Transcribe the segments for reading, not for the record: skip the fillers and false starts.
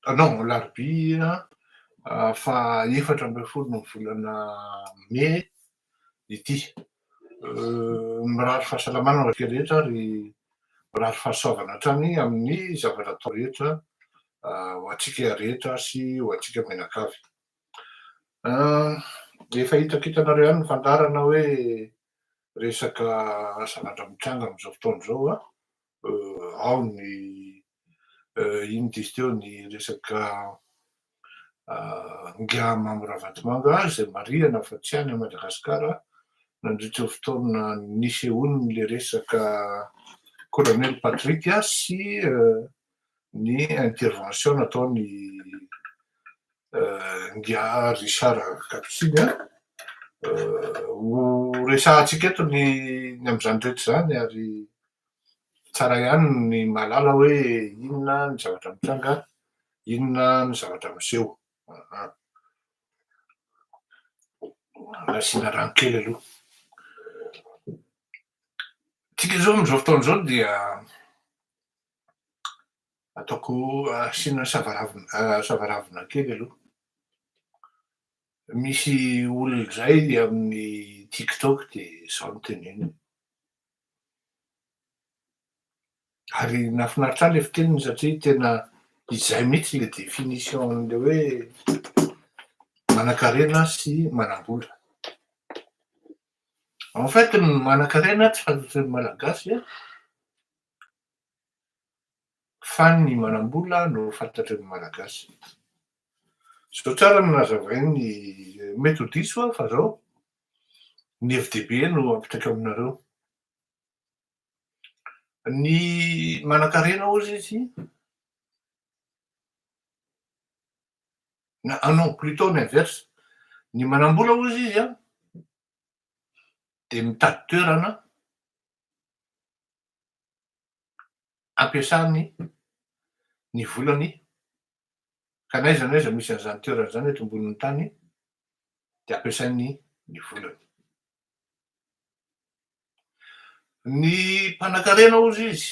Non, alarobia faha 14 ny volana mey ity. Mirary fahasalamana ho antsika rehetra ary mirary fahasoavana hatrany amin'ny zavatra atao rehetra ho antsika rehetra sy ho antsika mianakavy. Efa hitako hitanareo ihany ny fandaharana hoe resaka zavatra mitranga amin'izao fotoana izao an, ao ny ino diso teo ny resaka Ingahy Mamy Ravatomanga izay marihana fa tsy any Madagasikara nandritra ny fotoana nisehoan'ilay resaka Colonel Patrick sy ny intervention nataon'i Ingahy Richard Capucine an. Ho resahantsika eto ny ny amin'izany rehetra izany ary tsara ihany ny mahalala hoe inona ny zavatra mitranga, inona ny zavatra miseho. Nasiana rano kely aloha. Tsika izao amin'izao fotoana izao dia Ataoko asiana savaravina savaravina kely aloha. Misy olona izay amin'ny tiktok dia izao no teneniny. Ary nahafinaritra ahy ilay fiteniny satria tena izay mihitsy ilay définition an'ilay hoe manankarena sy manam-bola. En fait ny manankarena tsy fantatry ny Malagasy an. Fa ny manambola no fantatry ny Malagasy. Zao tsara no nazavain'ny, mety ho diso aho fa zao, ny hevi-dehibe no ampitaiko aminareo. Ny manankarena hozy izy, na ah non plutot ny inverse, ny manambola hozy izy an, dia mitady toerana ampiasany ny volany ka n'aiza n'aiza misy an'izany toerana izany eto ambonin'ny tany dia ampiasainy ny volany. Ny mpanankarena hozy izy,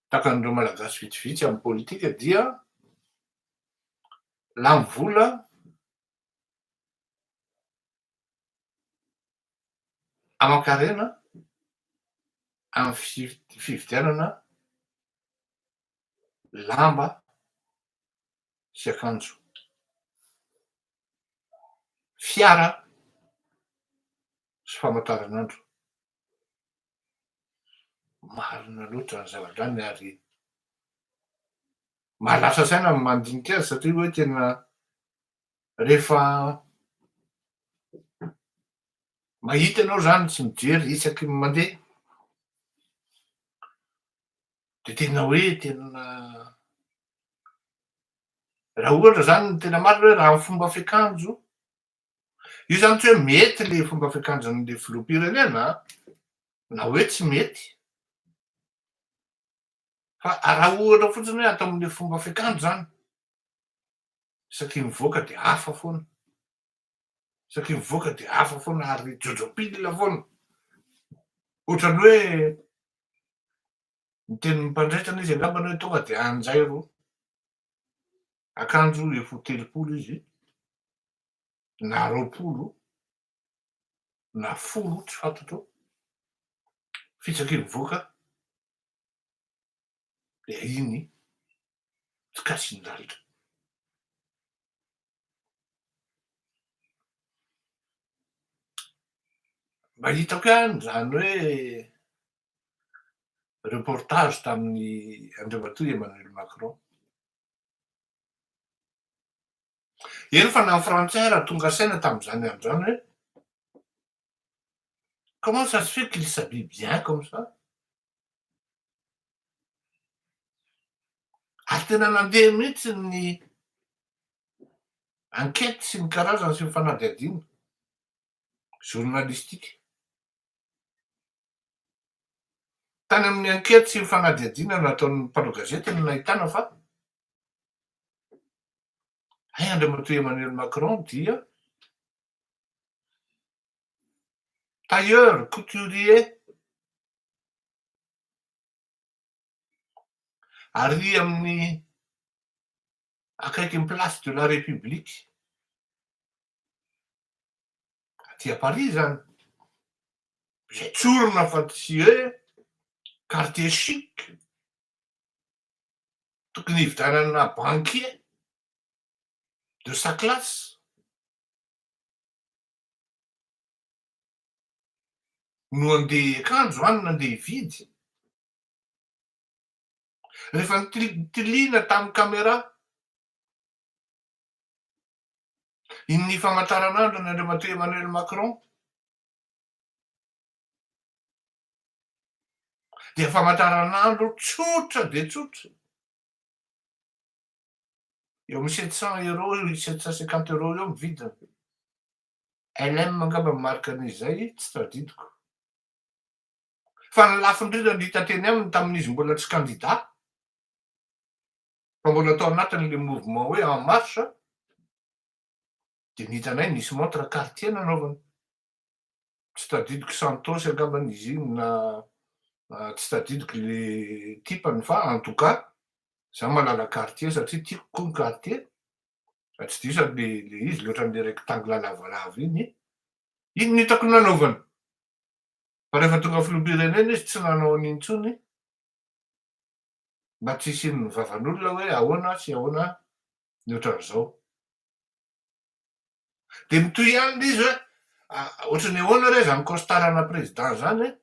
tahaka an'ireo Malagasy vitsivitsy amin'ny politika dia lany vola aman-karena amin'ny fividianana lamba sy akanjo, fiara sy famantaranandro. Marina loatra ny zavatra any ary mahalasa saina ny mandinika azy satria hoe tena Rehefa mahita ianao zany sy mijery isaky ny mandeha de tena hoe tena raha ohatra zany ny tena marina hoe raha ny fomba fiakanjo, io zany tsy hoe mety le fomba fiakanjon'le filoham-pirenena na hoe tsy mety fa raha ohatra fotsiny hoe atao am'le fomba fiakanjo zany Isaky ny mivoaka dia hafa foana. Isaky ny mivoaka dia hafa foana ary jojopile foana. Ohatran'ny hoe ny tenin'ny mpanjaitra izy angambany hoe tonga dia anjairo akanjo efa ho 30 izy na 20 na 10 tsy fantatro f'isaky ny mivoaka dia iny tsy kasin-dalitra. Mba hitako ihany izany hoe reportage tamin'ny Andriamatoa Emmanuel Macron. Eny fa na ny frantsay ara tonga saina tamin'izany andro izany hoe comment ça se fait qu'il s'habille bien comme ça? Ary tena nandeha mihitsy ny enquête sy ny karazany sy ny fanadihadiana journalistique. Tany amin'ny enquête sy ny fanadihadiana nataon'ny mpanao gazety no nahitana fa hay Andriamatoa Emmanuel Macron dia tailleur, couturier. Ary amin'ny akaikin'ny place de la république aty à Paris zany, izay tsorina fa tsy hoe quartier chic, tokony hividianana banquier de sa classe. No andeha hiakanjo any na andeha hividy. Rehefa notiliana tamin'ny caméra iny famantaranandro ny Andriamatoa Emmanuel Macron dia famantaranandro tsotra dia tsotra. Eo amin'ny 700 euros, 750 euros eo ny vidiny. LM angamba ny marque an'izy izay, tsy tadidiko. Fa ny lafo indrindra no hita teny aminy tamin'izy mbola tsy kandida, fa mbola tao anatin'ilay mouvement hoe en marche, dia ny hitanay nisy montre Cartier nanaovany. Tsy tadidiko Santos angambany izy iny na tsy tadidiko le type-ny fa en tout cas za mahalala Cartier satria tiako koa ny Cartier fa tsy diso ary le le izy le ohatran'le rectangle lavalava iny, iny no hitako nanaovany. Fa rehefa tonga filoham-pirenena izy tsy nanao an'iny intsony mba tsy hisian'ny vavan'olona hoe ahoana sy ahoana ny ohatran'izao. Dia mitohy ihany ilay izy hoe ohatran'ny ahoana re izany costard-na président izany e?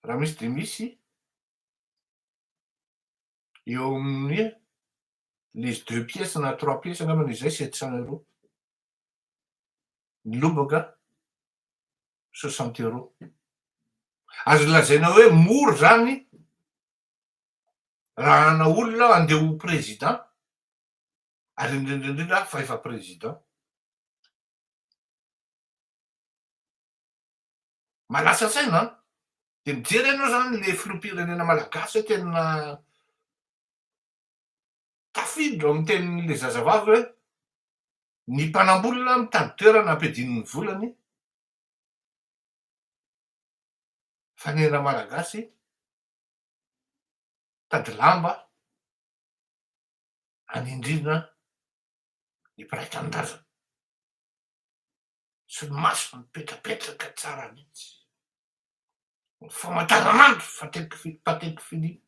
Raha misy dia misy eo amin'ny le izy deux pièces na trois pièces angambany izay 700 euros. Ny lobaka 60 euros. Azo lazaina hoe mora izany raha ana olona andeha ho président ary indrindra indrindra fa efa président. Mahalasa saina an! Dia mijery ianao izany ilay filoham-pirenena malagasy hoe tena tafiditra ao amin'ny tenin'ilay zazavavy hoe ny mpanam-bolona mitady toerana hampiadiany ny volany fa ny aina malagasy mitady lamba hanindriana ny mpiray tanindrazana. Solomaso mipetrapetraka tsara mihitsy. Ny famantaranandro Patek Philippe.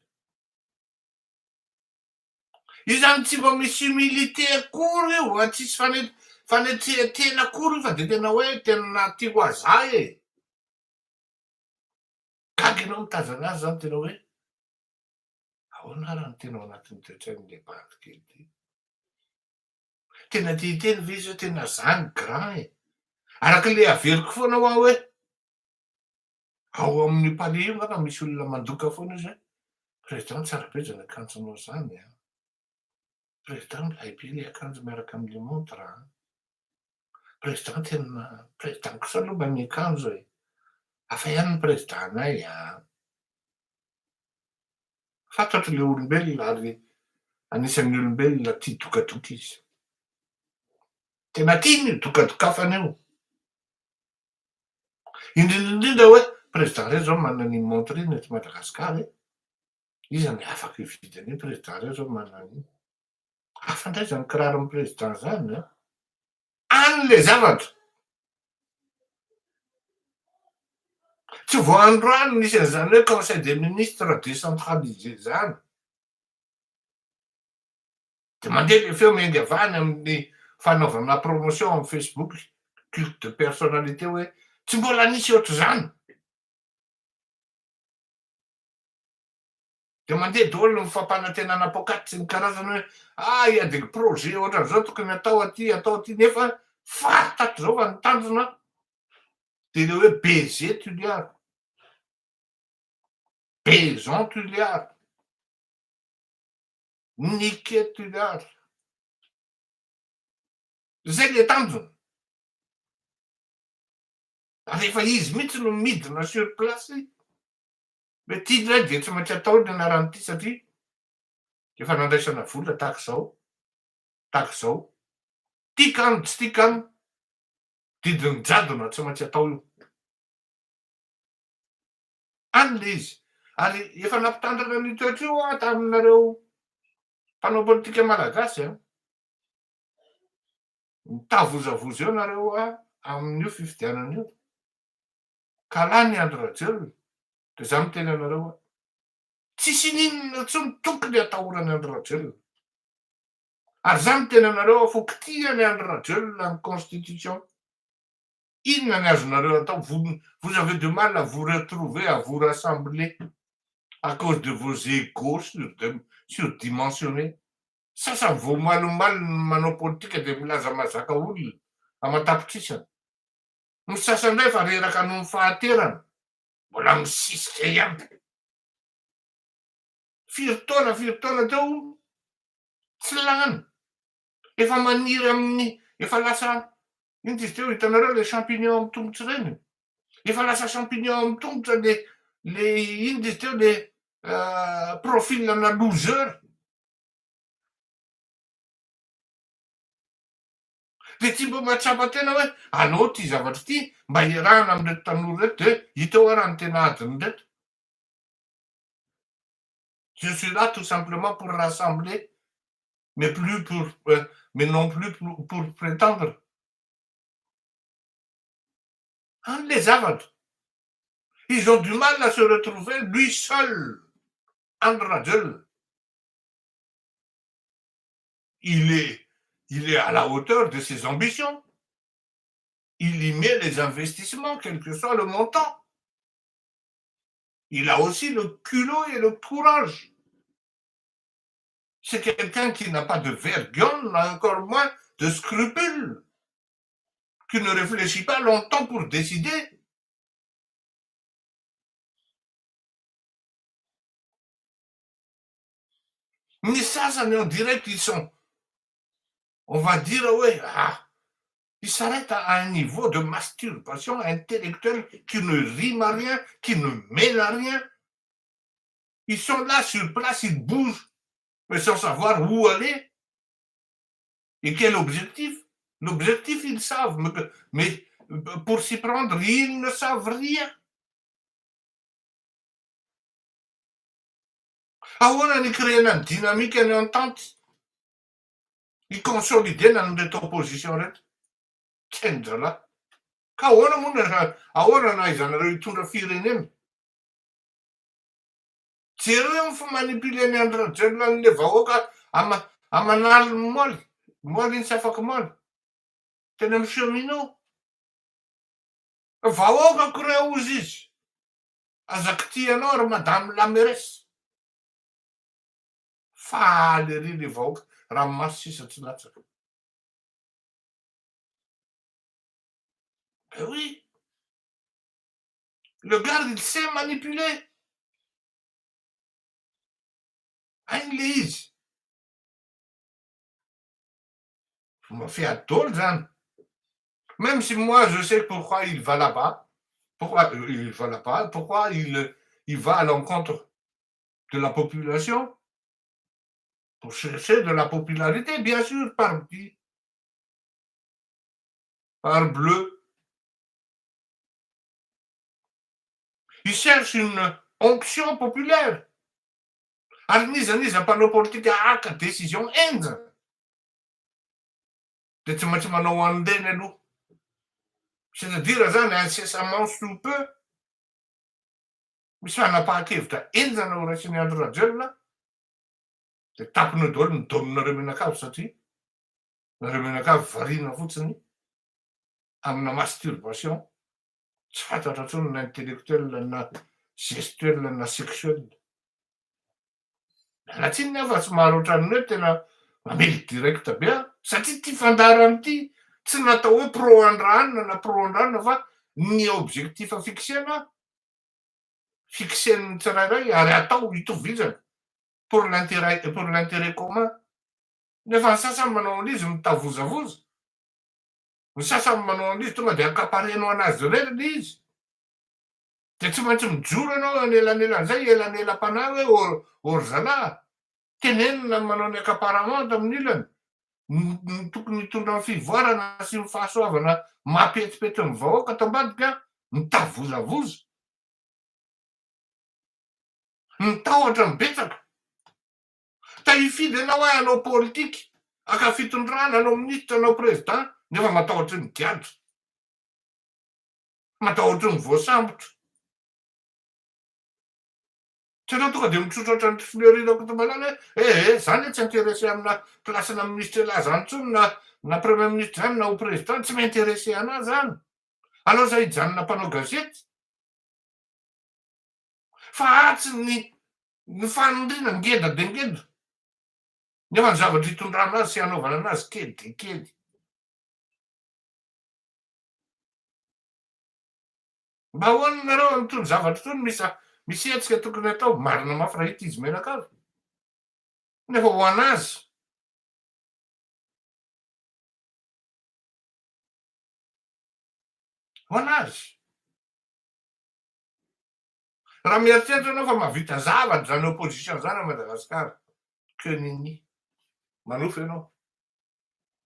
Io zany tsy mba misy humilité akory io a, tsisy fanetrehan-tena akory io fa de tena hoe tena tia ho aza e. Gaga ianao mitazana azy zany tena hoe ahoana ary ny tena ao anatin'ny toe-tsain'ilay bandy kely ity. Tena te hiteny ve izy hoe tena za ny grand e? Araka ilay averiko foana hoa hoe ao amin'io palais io angamba misy olona mandoka foana izy hoe président tsara be zany akanjonao zany an! Président milay be ilay akanjo miaraka amin'ilay montre an! Président tena président kosa aloha mba miakanjo e! Hafa ihany ny président anay an! Fantatro ilay olombelona ary anisan'ny olombelona tia dokadoka izy. Tena tiany io dokadokafana io. Indrindra indrindra hoe président re zao manana an'iny montre iny eto Madagasikara e. Iza no afaka hividy an'iny président re zao manana an'iny. Hafa indray zany kiraron'ny président zany an. Any le zavatra. Tsy vao androany nisy an'izany hoe conseil des ministres décentralisé zany. De mandeha le feo miainga avy any amin'ny fanaovana promotion amin'ny Facebook, culte de personnalité hoe tsy mbola nisy ohatr'izany. Dia mandeha daholo ny fampanantenana poakaty sy ny karazany hoe ah il y a des projets ohatran'izao tokony atao aty atao aty nefa fantatro izao fa ny tanjona dia ilay hoe baiser Toliara, baisons Toliara, niquer Toliara. Izay ilay tanjona. Ary efa izy mihitsy no midina sur place. Hoe ity indray dia tsy maintsy atao ny anaran'ity satria efa nandraisana vola tahaka izao, tahaka izao. Tia kano tsy tia kano, didin'ny jadona tsy maintsy atao io. Any ilay izy. Ary efa nampitandrina an'io toetra io aho taminareo mpanao politika malagasy a. Mitavozavoza eo nareo a amin'io fifidianana io. Ka lany Andry Rajoelina, de za miteny anareo a, tsisy ininona intsony tokony atahoran'i Andry Rajoelina. Ary za miteny anareo a, fokitihan'i Andry Rajoelina ny constitution. Inona ny azonareo atao, vous, vous avez du mal à vous retrouver, à vous rassembler à cause de vos égos surdimensionnés. Sasany vao omaly ny manao politika dia milaza mahazaka olona aman-tapitrisany. Ny sasany indray efa reraka noho ny fahanterana, mbola misisika ihany. Firy taona firy taona teo tsy lany. Efa maniry amin'ny, efa lasa, inona izy teo, hitanareo ilay champignon amin'ny tongotra ireny? Efa lasa champignon amin'ny tongotra le, le inona izy teo, le profil ana loser. Dia tsy mba mahatsapa tena hoe aleo ity zavatra ity mba iarahana amin'ireto tanora ireto dia hita eo ara ny tena adin'ireto. Je suis là tout simplement pour rassembler mais plus pour mais non plus pour prétendre. Any le zavatra. Ils ont du mal à se retrouver lui seul, Andry Rajoelina. Il est il est à la hauteur de ses ambitions. Il y met les investissements, quel que soit le montant. Il a aussi le culot et le courage. C'est quelqu'un qui n'a pas de vergogne, encore moins de scrupules, qui ne réfléchit pas longtemps pour décider. Ny sasany on dirait qu'ils sont, on va dire hoe ah, ils s'arrêtent à un niveau de masturbation intellectuelle qui ne rime à rien, qui ne mène à rien. Ils sont là sur place, ils bougent, mais sans savoir où aller et quel objectif. L'objectif, ils savent, mais pour s'y prendre, ils ne savent rien. Ahoana ny créena ny dynamique ny entente hi-consolider-na an'ireto opposition ireto? Tsy hain-drahalahy. Ka ahoana moa no ahoana no ahaizanareo hitondra firenena? Jereo eo ny fi-manipuler-n'i Andry Rajoelina an'ilay vahoaka ama aman'aliny moly, moly iny tsy afaka moly, teny amin'ny cheminot. Vahoakako ireo hozy izy. Aza kitihanao ry madame la mairesse. Faly ery le vahoaka, ranomaso sisa tsy latsaka. Ben oui. Le gars il sait manipuler. Hainy le izy. Fomba fiady daholo zany. Même si moi je sais pourquoi il va là-bas, pourquoi il va là-bas, pourquoi il il va à l'encontre de la population, pour chercher de la popularité bien sûr par par bleu. Il cherche une onction populaire. Ary n'iza n'iza mpanao politika haka décision henjana dia tsy maintsy manao an'ireny aloha. C'est-à-dire zany incessamment sous peu misy fanapahan-kevitra henjana ho raisin'i Andry Rajoelina dia tapiny eo daholo ny daominareo mianakavy satria nareo mianakavy variana fotsiny amina masturbation tsy fantatra intsony na intellectuel na gestuel na sexuel. Miala tsiny aho fa somary ohatran'ny hoe tena mamely direct be aho satria ity fandaharana ity tsy natao hoe pro andrahanina na pro andranona fa ny objectif fixena fixen'ny tsirairay ary atao hitovizana pour l'intérêt pour l'intérêt commun nefa ny sasany manao an'izy mitavozavoza ny sasany manao an'izy tonga de accapareno anazy irery le izy de tsy maintsy mijoro ianao anelanelan'izay elanelam-panahy hoe or zalahy tenenina ny manao ny accaparement amin'ny ilany ny tokony hitondra ny fivoarana sy ny fahasoavana mampetipety ny vahoaka ato ambadika mitavozavoza. Ny tahotra no betsaka. Ta hifidy ianao hoe hanao politika, haka fitondrana, hanao minisitra, hanao président, nefa matahotra ny gadra. Matahotra ny voasambotra. Tsy ianao tonga dia mitrotra ohatran'ny Fleury Rakotomalala hoe eh eh, za ne tsy intéressé amina place-na ministre elah zany intsony na na premier ministre zany na ho président, tsy mi-intéressé anah zany. Aleo za hijanona mpanao gazety. Fa atsy ny ny fanindriana ngeda dia ngeda, nefa ny zavatra itondrana azy sy anaovana anazy kely dia kely. Mba ahoana nareo amin'itony zavatra itony misy misy hetsika tokony atao, marina mafy raha hita izy mianakavy. Nefa ho an'azy. Ho an'azy. Raha mieritreritra ianao fa mahavita zavatra izany opposition izany à Madagascar, que nenni. Manofy ianao.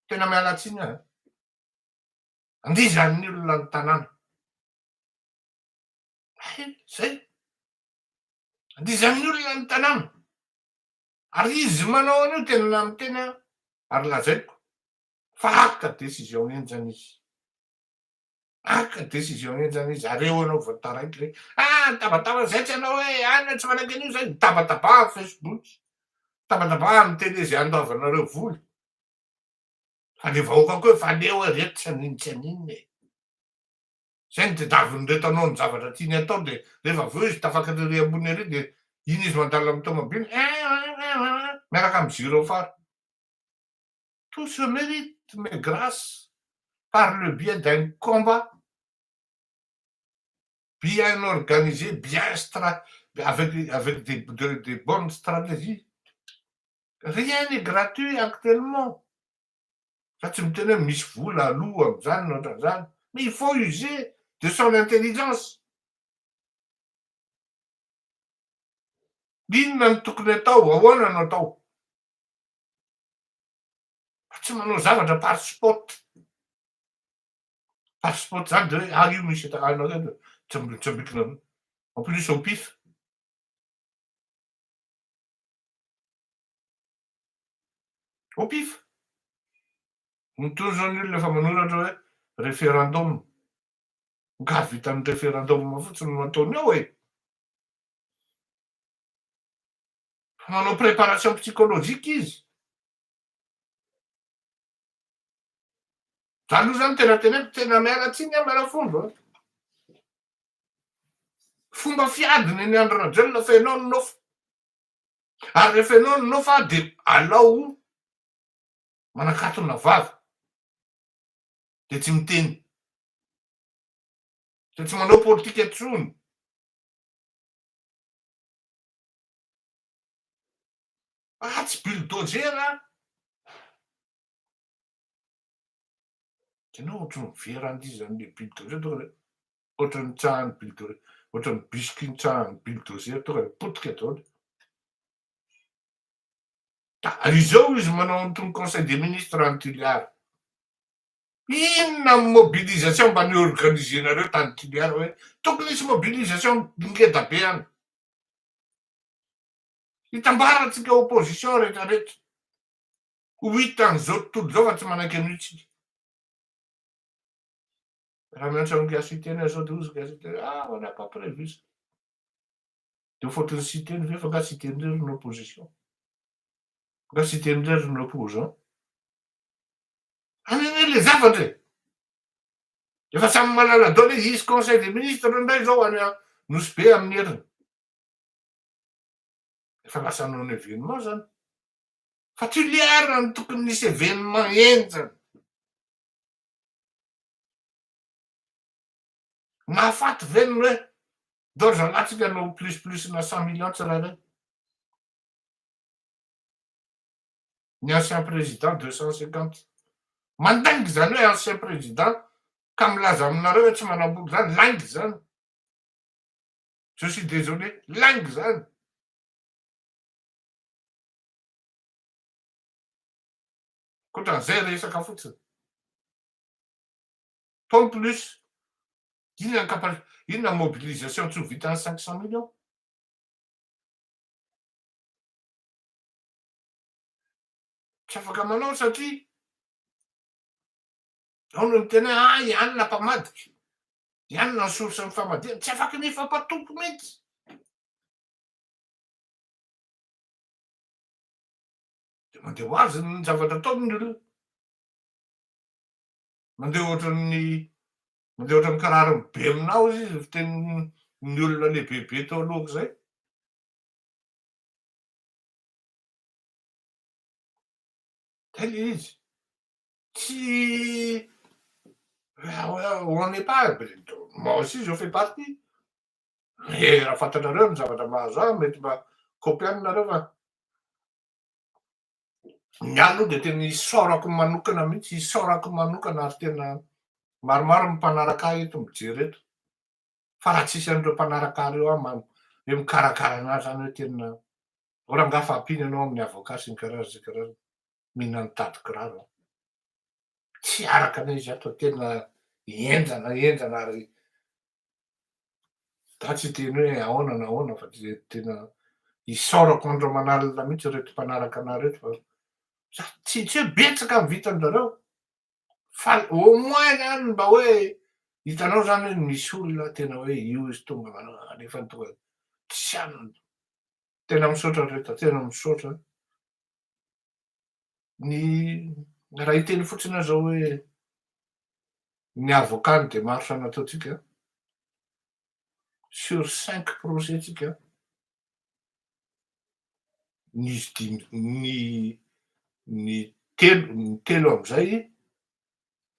Tena miala tsiny aho. Andizan'ny olona ny tanàna. Hay, zay. Andizan'ny olona ny tanàna. Ary izy manao an'io tena miteny aho ary lazaiko fa haka décision henjana izy. Haka décision henjana izy ary eo ianao vao taraiky hoe ah nitabataba zay tsy anao hoe any tsy manaiky an'io zay. Mitabataba amin'ny Facebook, mitabataba amin'ny télé izay andoavanareo vola. Fa le vahoaka koa efa leo hoe reto tsy anino tsy aninona e. Zay no tediavin'ireto hanao ny zavatra tiany atao de rehefa avy eo izy tafakatra ery ambony ery de iny izy mandalo amin'ny tomobile miaraka amin'ny gyrophare. Tout se mérite mais grâce par le biais d'un combat bien organisé, bien stra avec avec des de bonnes stratégies. Rien n'est gratuit actuellement. Za tsy miteny hoe misy vola aloha amin'izany na ohatran'izany, mais il faut user de son intelligence. Inona no tokony atao, ahoana no atao? Fa tsy manao zavatra par spot. Par spot zany de hoe ah io misy anareo tsambikina en plus au pif. Au pif. Mitory zao ny olona efa manoratra hoe référendum. Nga vitan'ny référendum fotsiny no ataony ao e. Fa manao préparation psychologique izy. Za aloha zany tena teneniko, tena miala tsiny aho, miala fondro a. Fomba fiadiny ny Andry Rajoelina fenao ny nofo. Ary rehefa ianao no nofa dia alao manakatona vava dia tsy miteny, dia tsy manao politika intsony. Ah tsy bulldozer ah! Ianao ohatran'ny vera andizan'ilay bulldozer tonga dia ohatran'ny tsahan'ny bulldozer, ohatran'ny biscuit nitsahan'ny bulldozer tonga dia potika daholo. Da izao izy manao an'itony conseil des ministres any Toliara. Inona ny mobilisation mba ni-organiser-nareo tany Toliara hoe tokony hisy mobilisation ngeda be any. Hitambarantsika opposition rehetra rehetra. Ho hitan'izao tontolo izao fa tsy manaiky an'io tsika. Raha miantso an'i Gasy Siteny aho zao dia hozy Gasy Siteny, ah on n'a pas prévu ça. Dia ho faute-n'i Siteny ve fa nga Siteny irery no opposition? Nga Siteny irery no opposant? Any anie le zavatra e! Efa samy mahalala daholo hoe hisy conseil des ministres indray zao any Nosy Be amin'ny heriny. Efa lasa non événement zany. Fa Tuléar no tokony nisy événement henjana. Nahafaty ve ny hoe ndao ry zalahy tsika hanao plus plus na cent millions tsirairay. Ny ancien président 250. Mandainga izany hoe ancien président ka milaza aminareo hoe tsy manam-bola izany, lainga izany. Je suis désolé, lainga izany. Ankoatran'izay resaka fotsiny. En plus, inona ny capa- inona ny mobilisation tsy ho vitan'ny 500 millions? Tsy afaka manao satria ao no miteny hoe ah i anona mpamadika, i anona ny source ny famadihana, tsy afaky mifampatoky mihitsy. De mandeha ho azy ny zavatra ataony ny olona. Mandeha ohatran'ny mandeha ohatran'ny kiraro be aminao izy izy fitenin'ny olona lehibebe teo alohako izay. Zay le izy. Tsy on n'est pas, moi aussi je fais partie. Mais raha fantatrareo ny zavatra mahazo ahy mety mba kopy ihany nareo fa ny ahy aloha dia tena isaorako manokana mihitsy, isaorako manokana ary tena maromaro ny mpanaraka ahy eto mijery eto. Fa raha tsisy an'ireo mpanaraka ahy ireo aho hoe mikarakara an'ahy zany hoe tena o rangahy fa ampiana ianao amin'ny avocat sy ny karazany sy ny karazany. Mihinana tady kiraro aho. Tsy araka anay izy ato fa tena henjana henjana ary za tsy hiteny hoe ahoana na ahoana fa dia tena isaorako andro aman'alina mihitsy ireto mpanaraka anah ireto fa za tsy tsy hoe betsaka ny vitan-drareo fa au moins zany mba hoe hitanao zany hoe misy olona tena hoe io izy tonga manao alefany tonga tsy anona. Tena misaotra ry reto, tena misaotra. Ny raha hiteny fotsiny aho zao hoe ny avocat ny démarche nataontsika sur cinq procès tsika nisy dimy ny ny telo ny telo am'izay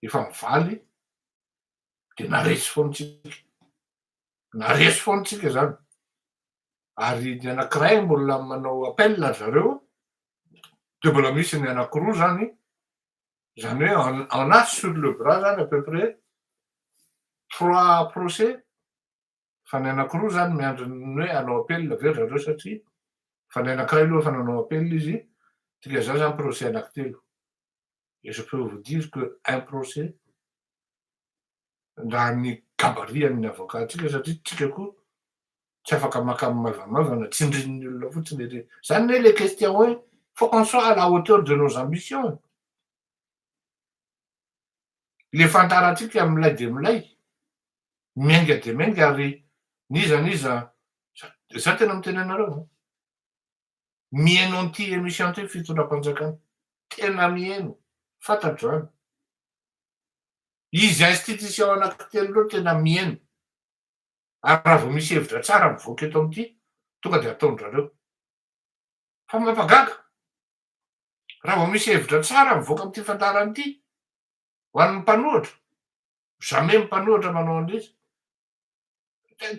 efa mivaly de naresy foana tsika, naresy foana tsika zany. Ary ny anakiray mbola manao appel ry zareo, de mbola misy ny anakiroa zany, zany hoe on a sur le bras zany à peu près trois procès, fa ny anakiroa zany miandry ny hoe hanao appel ve ry zareo satria fa ny anakiray aloha efa nanao appel izy, dikan'izany zany procès anankitelo. Et je peux vous dire que un procès raha ny gabarit-n'ny avocat-ntsika satria tsika koa tsy afaka maka amin'ny maivamaivana, tsindrin'ny olona fotsiny ery. Zany ne le question hoe faut qu'on soit à la hauteur de nos ambitions. Le fantarantsika milay de milay, miainga de miainga ary n'iza n'iza, za tena miteny anareo, mihaino an'ity émission ty fitondram-panjakana, tena mihaino, fantatro zany. Izy institution anankitelo ireo tena mihaino. Ary raha vao misy hevitra tsara mivoaka eto amin'ity, tonga de ataon-drareo. Fa mampagaga, raha vao misy hevitra tsara mivoaka amin'ity fandaharana ity, ho an'ny mpanohitra, jamais mpanohitra manao an'izy.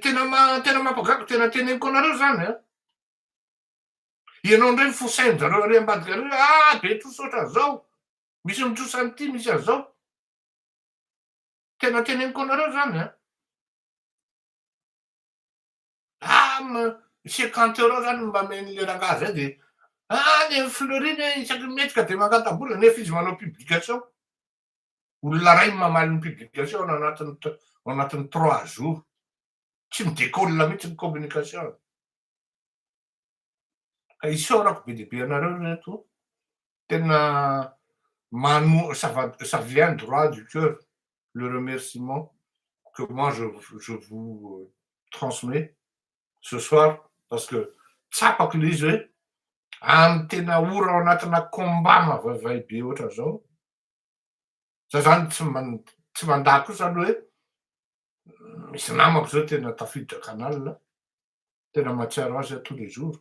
Tena tena mampagaga, tena teneniko anareo zany an. Ianao indray ny fosain-jareo ary ambadika ary, ah be trosa ohatran'izao, misy mitrosa an'ity, misy an'izao. Tena teneniko anareo zany an. Ah, 50 euros zany mba amen'le rangahy zay de ah ny Fleury ne isaky ny mihetsika de mangata-bola nefa izy manao publication. Olona ray mamaly ny publication ao anatin'ny ao anatin'ny 3 jours. Tsy midécolle mihitsy ny communication. Ka isaorako be dia be anareo reto, tena mano ça va, ça vient droit du cœur le remerciement que moi je vous transmets ce soir parce que tsapako le izy hoe amy tena ora ao anatina combat mavaivay be ohatran'izao. Za zany tsy tsy mandà kosa aloha hoe misy namako zao tena tafiditra canal, tena mahatsiaro azy aho tous les jours.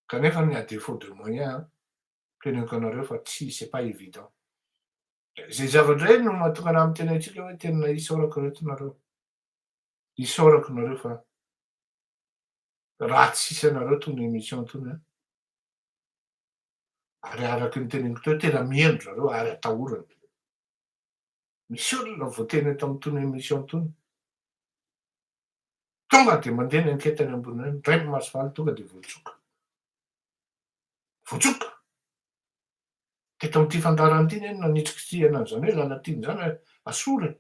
Kanefa ny à défaut de moyens, teneniko anareo fa tsy c'est pas évident. Zay zavatra eny no mahatonga anahy miteny antsika hoe tena isaorako reto nareo. Isaorako nareo fa raha tsisy anareo tony émission tony an. Ary araky ny teneniko teo tena mihaino zareo ary atahorana. Misy olona voateny eto amin'itony émission tony. Tonga de mandeha ny enquête any ambony any, ndray ny mahasovaly tonga de voatsoka. Voatsoka. Teto amin'ity fandaharana ity ny nanitrikitsihana an'izany hoe Lalatiana zany hoe asory.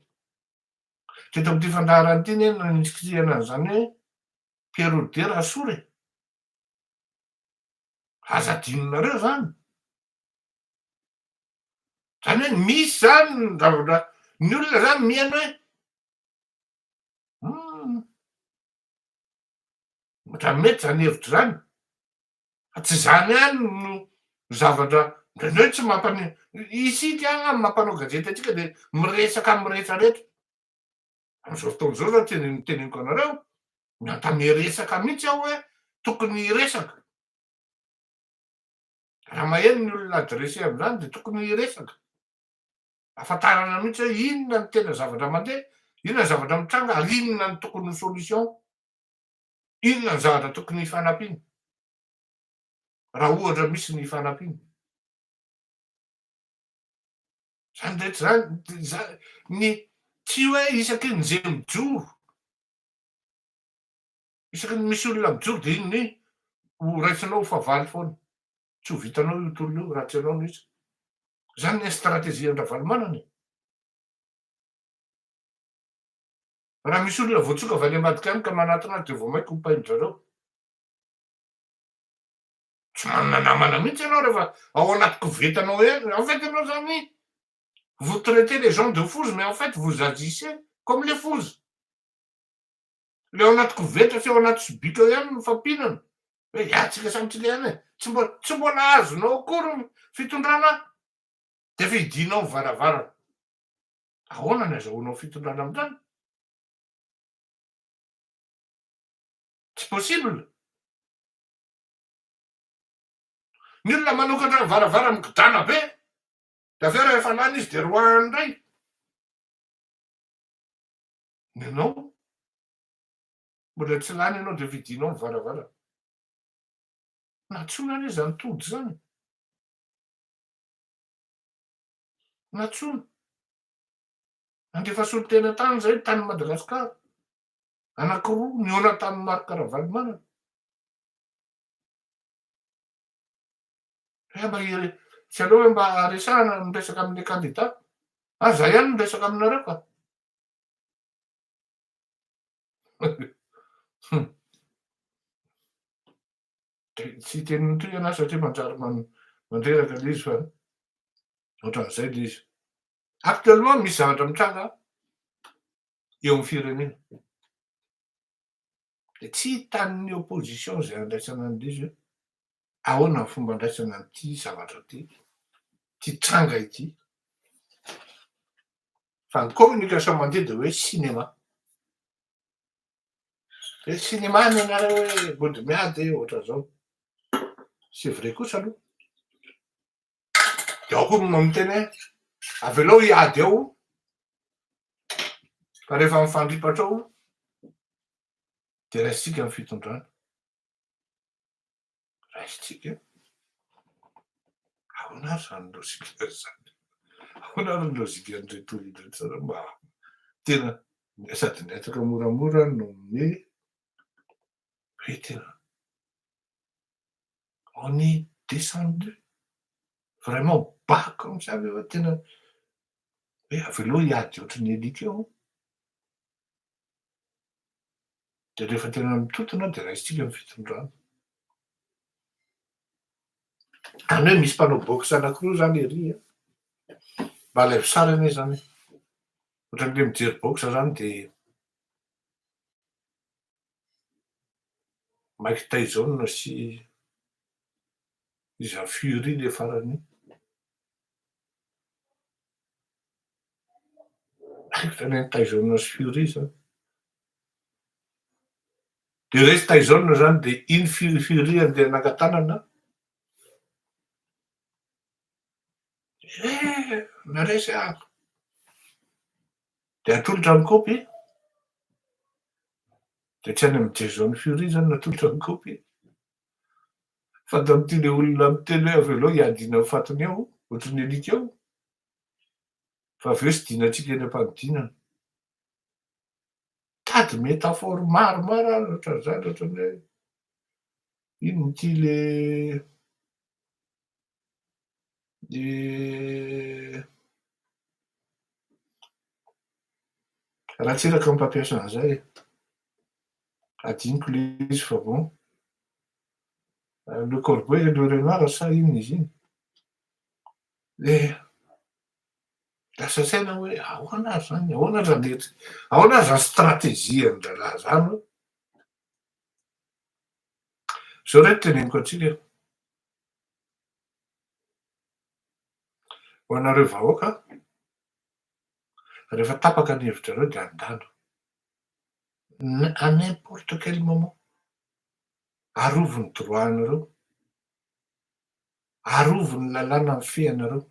Teto amin'ity fandaharana ity ny nanitrikitsihana an'izany hoe Pierre Odera asory. Aza adinonareo zany. Zany hoe misy zany ny zavatra, ny olona zany mihaino hoe hum, ohatran'ny mety zany hevitra zany, fa tsy zany ihany no zavatra indraindray tsy mampani-, isika amin'ny maha mpanao gazety antsika de miresaka amin'ny rehetrarehetra, am'zao fotoana zao zao tene- teneniko anareo, miantame resaka mihitsy aho hoe tokony hiresaka, raha maheno ny olona adressé am'zany de tokony hiresaka, ahafantarana mihitsy hoe inona ny tena zavatra mandeha, inona ny zavatra mitranga ary inona ny tokony ho solution, inona ny zavatra tokony hifanampiana, raha ohatra misy ny fanampiana. Zany rehetra zany, za- ny tsy hoe isaky ny zay mijoro, isaky ny misy olona mijoro de iny ho raisinao ho fahavalo foana, tsy ho vitanao io tolona io raha tsy ianao no izy. Zany ny stratégie an-dRavalomanana e. Raha misy olona voatsoka avy any ambadika any ka manatona azy de vao mainka hompain-dry zareo. Tsy manana namana mihitsy ianao rehefa ao anaty kovetanao ihany. En fait ianao zany, vous traitez les gens de fous mais en fait vous agissez comme les fous. Le ao anaty koveta sy ao anaty sobika ao ihany no mifampinana. Hoe ia tsika samy tsika ihany e. Tsy mbola tsy mbola azonao akory ny fitondrana de efa hidinao ny varavarana. Ahoana ny azahoanao fitondrana am'zany? Tsy possible. Ny olona manokatra ny varavara mikodana be, de avy eo rehefa lany izy de roahany indray. Ny anao, mbola tsy lany ianao de vidinao ny varavarana. Nantsoina anie zany tody zany. Nantsoina. Nandefa solontena tany zay tany Madagasikara. Anankiroa nihaona tamin'i Marc Ravalomanana. Hoe mba tsy aleo hoe mba resahana miresaka amin'le candidat. Ah, za ihany miresaka aminareo ka. De tsy hiteny mitohy anahy satria manjary mandreraka le izy fa ohatran'izay le izy. Actuellement misy zavatra mitranga eo amin'ny firenena. De tsy hitan'ny opposition zay andraisana an'le izy hoe ahoana ny fomba andraisana an'ity zavatra ty, ty tranga ity. Fa ny communication mandeha de hoe cinéma. De cinéma ny anareo hoe mody miady ohatran'izao. C'est vrai kosa aloha. De ao koa no miteny hoe avelao hiady ao fa rehefa mifandripatra ao de raisitsika ny fitondrana. Raisitsika? Ahoana ary zany lozika zany? Ahoana ary ny lozikan'ireto olona ireto zany mba tena sady nihataka moramora no ny hoe tena on est descendu vraiment bas comme ça ve tena hoe avelao hiady ohatran'ny alika eo. De rehefa tena mitotona de raisitsika ny fitondrana. Zany hoe misy mpanao boxe anankiroa zany ery a. Mba alaivo sary anie zany e. Ohatran'le mijery boxe zany de Mike Tyson sy iza Fury le farany iny. Haiko zany ny Tyson sy Fury zany. De resy Tyson zany de iny Fury andeha hanangan-tanana. Eh, naresy aho. De atolotra ny kaopy. De tsy any amin'i Jason Fury zany natolotra ny kaopy. Fa tamin'ity le olona miteny hoe avelao hiadina amin'ny fatiny eo, ohatran'ny alika eo. Fa avy eo sy dinantsika eny am-panidinana. Tady métaphore maromaro ary ohatran'izany, ohatran'ny hoe inona ity le le Ratsiraka no mpampiasa an'izay e. Adinoko le izy fa bon. Le corbeau et le renard sa inona izy iny? Eh. Lasa saina hoe ahoana ary zany, ahoana ary zany ahoana ary zany stratégie an-drahalahy zany hoe. Zao re no teneniko antsika e. Ho anareo vahoaka, rehefa tapaka ny hevitrareo dia andana. À n'importe quel moment. Arovy ny droit anareo. Arovy ny lalàna mifehy anareo.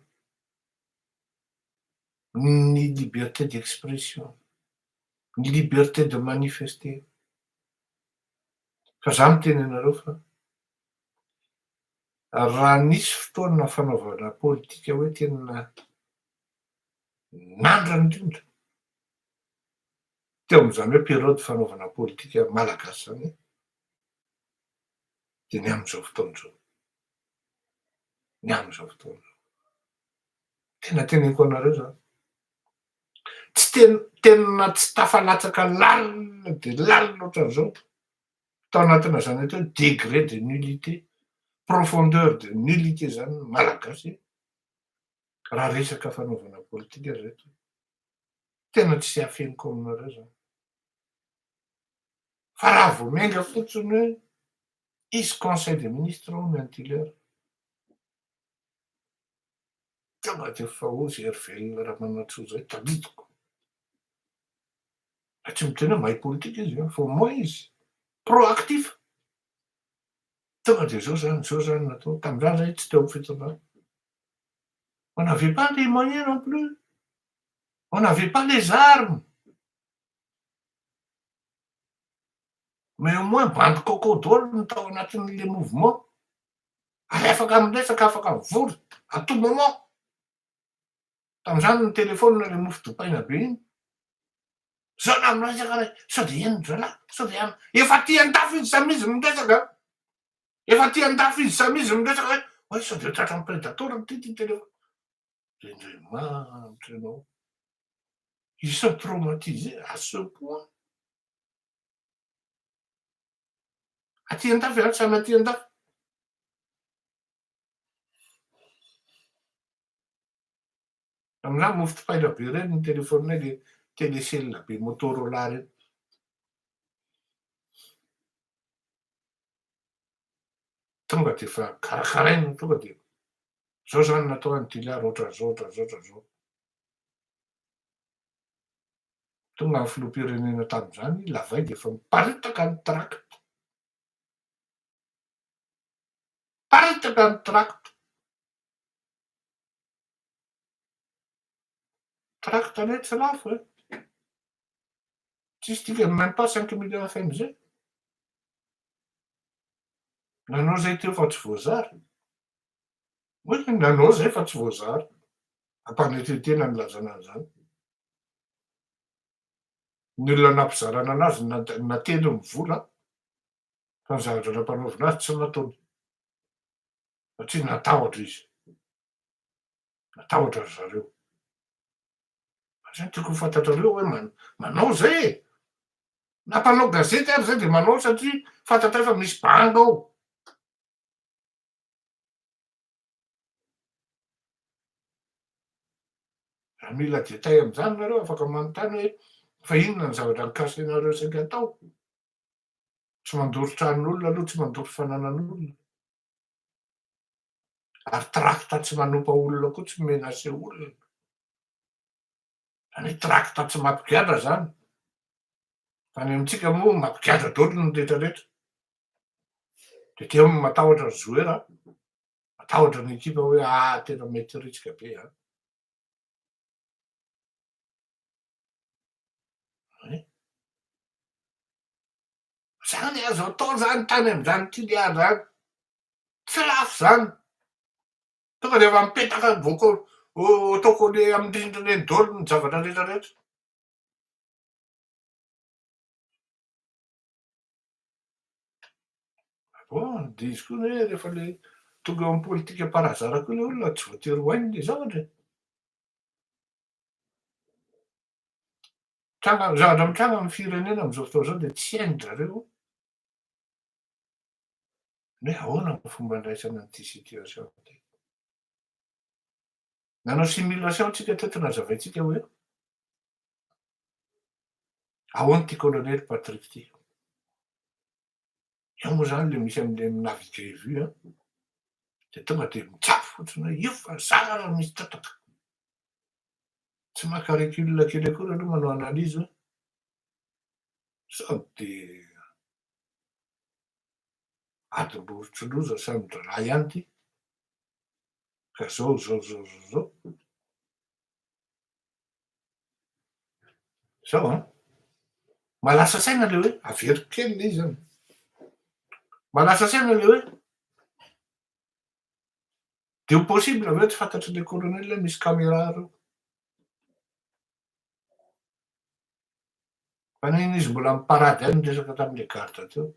Ny liberté d'expression, ny liberté de manifester. Fa za miteny anareo fa raha nisy fotoana fanaovana politika hoe tena nandra indrindra teo amin'izany hoe période fanaovana politika malagasy zany dia ny amin'izao fotoana izao. Ny amin'izao fotoana izao. Tena teneniko anareo zany. Tsy tena tena tsy tafalatsaka lalina dia lalina ohatran'izao tao anatina zany atao hoe degré de nullité, profondeur de nullité zany ny malagasy raha resaka fanaovana politika ry reto. Tena tsy afeniko aminareo zany. Fa raha vao miainga fotsiny hoe hisy conseil des ministres hono any Tuléar, tonga dia efa hozy Herivelona Ramanantsoa zay, tadidiko. Fa tsy miteny hoe mahay politika izy an, fa au moins izy proactif. Tonga dia zao zany, zao zany natao, tamin'izany zay tsy teo amin'ny fitondrana. On n'avait pas les moyens non plus, on n'avait pas les armes. Mais au moins bandy coco daholo ny tao anatin'le mouvement ary afaka miresaka, afaka mivory à tout moment. Tamin'izany ny téléphone le mofo dipaina be iny. Zao na miresaka re, sao de heno ry zalahy, sao de heno. Efa aty an-dafy izy samy izy miresaka. Efa aty an-dafy izy samy izy miresaka hoe, oay sao de tratran'ny predator ity ty téléphone. Ry Andriamanitra ianao. Ils sont traumatisés à ce point. Aty an-dafy an, samy aty an-dafy. Amin'izany mofo dipaina be ireny ny telefaoninay, le telecel be Motorola ireny. Tonga dia efa karakaraina, tonga dia zao zany natao any Toliara, ohatran'izao, ohatran'izao, ohatran'izao. Tonga ny filoham-pirenena tamin'izany, Lavay dia efa miparitaka ny tract. Miparitaka ny tract. Tract anie tsy lafo e. Tsisy dikany, même pas 5 millions FMG. Nanao izay teo fa tsy voazara. Hoe nanao izay fa tsy voazara. Ampanetren-tena ny ilazana an'izany. Ny olona nampizarana anazy nately ny vola fa ny zavatra nampanaovina azy tsy nataony. Satria natahotra izy. Natahotra ry zareo. Fa zay no tiako ho fantatrareo hoe manao zay e! Na mpanao gazety ary zay dia manao satria fantatray fa misy banga ao. Raha mila détail amin'izany nareo afaka manontany hoe fa inona ny zavatra nikasainareo saika atao? Tsy mandoro tranon'olona aloha, tsy mandoro fananan'olona. Ary tract tsy manompa olona koa tsy menacer olona. Zany hoe tract tsy mampigadra zany. Fa any amintsika moa mampigadra daholo ny rehetra rehetra. De teo matahotra ry joueur, matahotra ny ekipa hoe ah tena mety risque be an. Zany azo atao zany tany amin'izany Toliara zany. Tsy lafo zany. Tonga de efa mipetaka voako autocollé amin'ny rindrina eny daholo ny zavatra rehetra rehetra. Bon, de izy koa anie rehefa le tonga eo amin'ny politika par hasard koa le olona tsy voatery ho hainy le zavatra e. Tranga, zavatra mitranga amin'ny firenena amin'izao fotoana izao dia tsy hain-dry zareo ny hoe ahoana ny fomba andraisana an'ity situation ity. Nanao simulation tsika teto nazavaintsika hoe ahoana ity colonel Patrick ity. Eo moa zany le misy an'le mi-naviguer vue an, de tonga de mijapy fotsiny hoe io fa zara raha misy tataka. Tsy maka recul kely akory aloha manao analyse hoe sao de adim-borontsiloza samy dralahy ihany ity ka zao zao zao zao zao. Zao an! Mahalasa saina le hoe, averiko kely le izy an! Mahalasa saina le hoe, de ho possible ve tsy fantatry le colonel hoe misy caméra reo? Fa n'inona izy mbola mi-parade ihany niresaka tamin'le garde teo.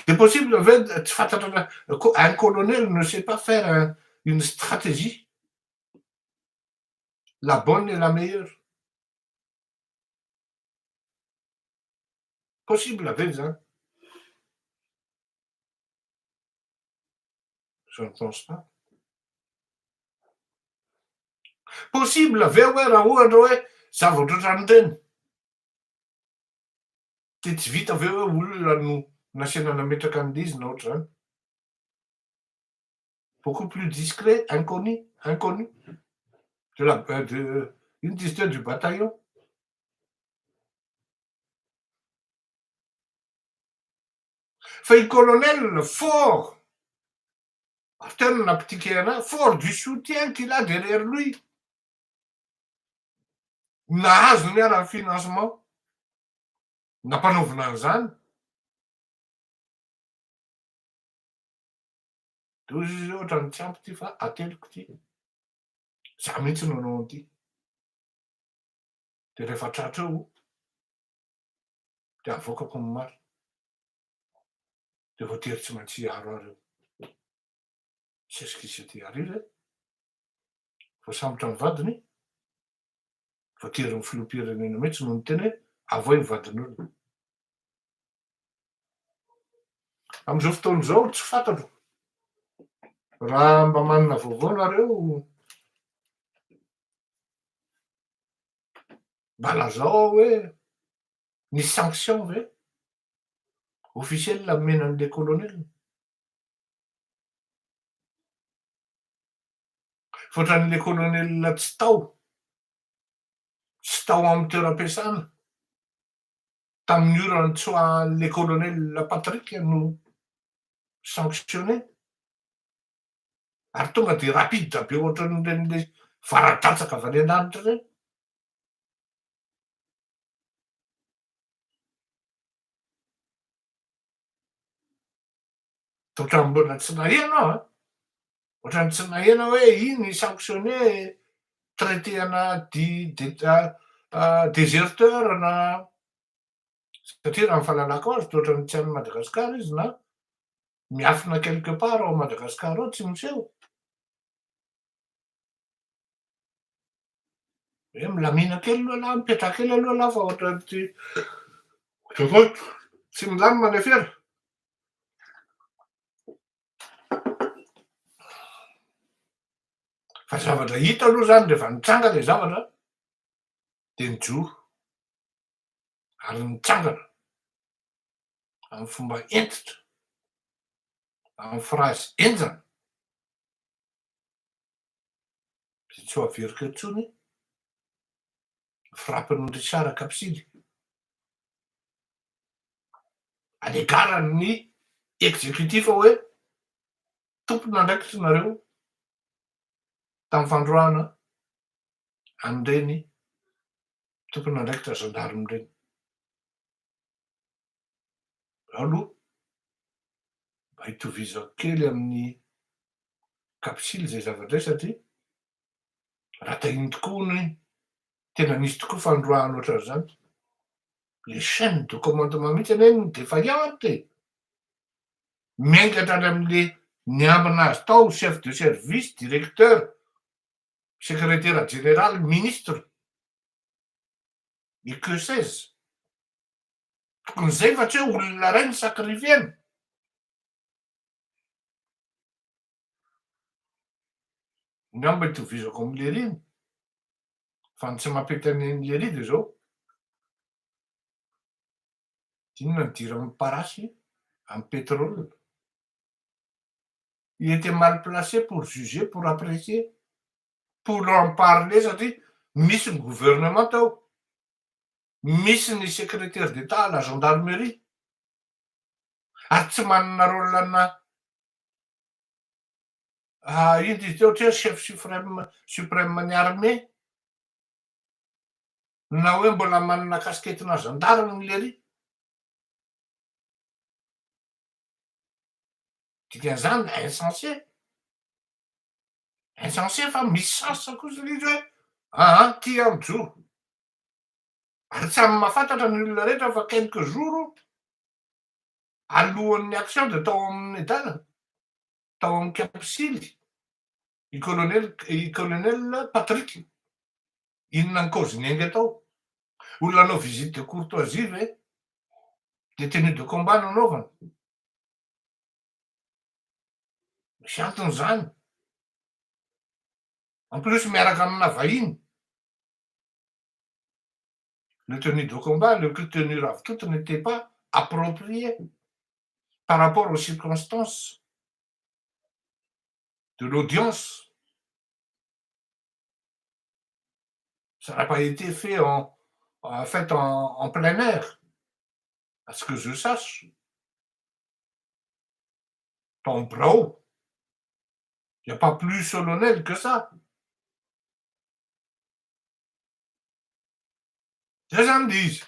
De possible ve tsy fantatra un colonel ne sait pas faire une stratégie la bonne et la meilleure? Possible ve zany? Je ne pense pas. Possible ve hoe raha ohatra hoe zavatra ohatran'ireny Dia tsy vita ve hoe olona no nasiana nametraka an'ilay izy na ohatr'izany? Beaucoup plus discret, inconnu, inconnu de la de inona izy teo du bataillon. Fa i colonel fort, ary teo no nampitike anah, fort du soutien qu'il a derrière lui. Nahazo ny ara ny financement nampanaovina an'izany. De hoy izy hoe ohatran'ny tsy ampy ity fa ateliko ity. Za mihitsy no hanao an'ity. De rehefa tratra eo de avoakako ny marina. De voatery tsy maintsy hiaro ahy reo. C'est ce qui s'était arrivé. Voasambotra ny vadiny, voatery ny filoham-pirenena mihitsy no niteny hoe avoay ny vadin'olona. Amin'izao fotoana izao tsy fantatro raha mba manana vaovao nareo mba lazao aho hoe nisy sanction ve officiel nomena an'ilay colonel? Fa ohatran'ilay colonel tsy tao, tsy tao amin'ny toeram-piasana tamin'ny ora nitsoahan'ilay colonel Patrick no sanctionné. Ary tonga dia rapide be ohatran'ireny le vara-datsaka avy any an-danitra ireny. Ohatran'ny mbola tsy naheno aho an! Ohatran'ny tsy naheno aho hoe iny sanctionné, traité ana déserteur na satria raha ny fahalalako azy dia ohatran'ny tsy any Madagascar izy na miafina quelque part ao Madagascar ao tsy miseho. Hoe milamina kely aloha lahy, mipetraha kely aloha lahy fa ohatran'ny tsy tsy milamina ny afera. Fa zavatra hita aloha zany rehefa nitranga le zavatra de nijoro ary nitsangana amin'ny fomba hentitra, amin'ny phrase henjana. Dia tsy ho averiko eo intsony ny frappe-n'i Richard Kapsily à l'égard ny exécutif hoe tompon'andraikitra nareo tamin'ny fandroahana an'ireny tompon'andraikitra gendarme ireny. Aloha mba hitovizako kely amin'ny kapsily izay zavatra izay satria raha tahiny tokoa hono iny, tena nisy tokoa fandroahana ohatran'izany, le chaine de commandement mihitsy anie no défaillante e! Miainga hatrany amin'le niambina azy tao, chef de service, directeur, secrétaire général, ministre, et que sais-je. Tokony izay fa tsy hoe olona iray no sacrifier-na. Angamba itovizako amin'i Lery iny. Fa ny tsy mampety an'i Lery dia izao. Inona ny idiran'ny parasy amin'ny pétrole? Il était mal placé pour juger, pour apprécier, pour en parler satria misy ny gouvernement tao, misy ny secrétaire d'Etat à la gendarmerie ary tsy manana rôle ana ino izy teo ohatra hoe chef suprême suprême ny armée na hoe mbola manana casquette-na gendarme lery. Dikan'izany insensé. Insensé fa misy sens kosa ilay izy hoe aa ty aho mijoro. Ary tsy amin'ny mahafantatra ny olona rehetra fa quelques jours alohan'ny action dia tao amin'ny dada, tao amin'ny Kapsily i colonel i colonel Patrick. Inona ny cause niainga tao? Olona hanao visite de courtoisie ve? Dia tenue de combat no anaovana? Misy antony izany. En plus miaraka amina vahiny. Le tenue de combat, le tenue ravitoto n'était pas approprié par rapport aux circonstances de l'audience. Ça n'a pas été fait en, en fait en, en plein air, à ce que je sache. Tao birao. Il n'y a pas plus solennel que ça. Zay zany le izy.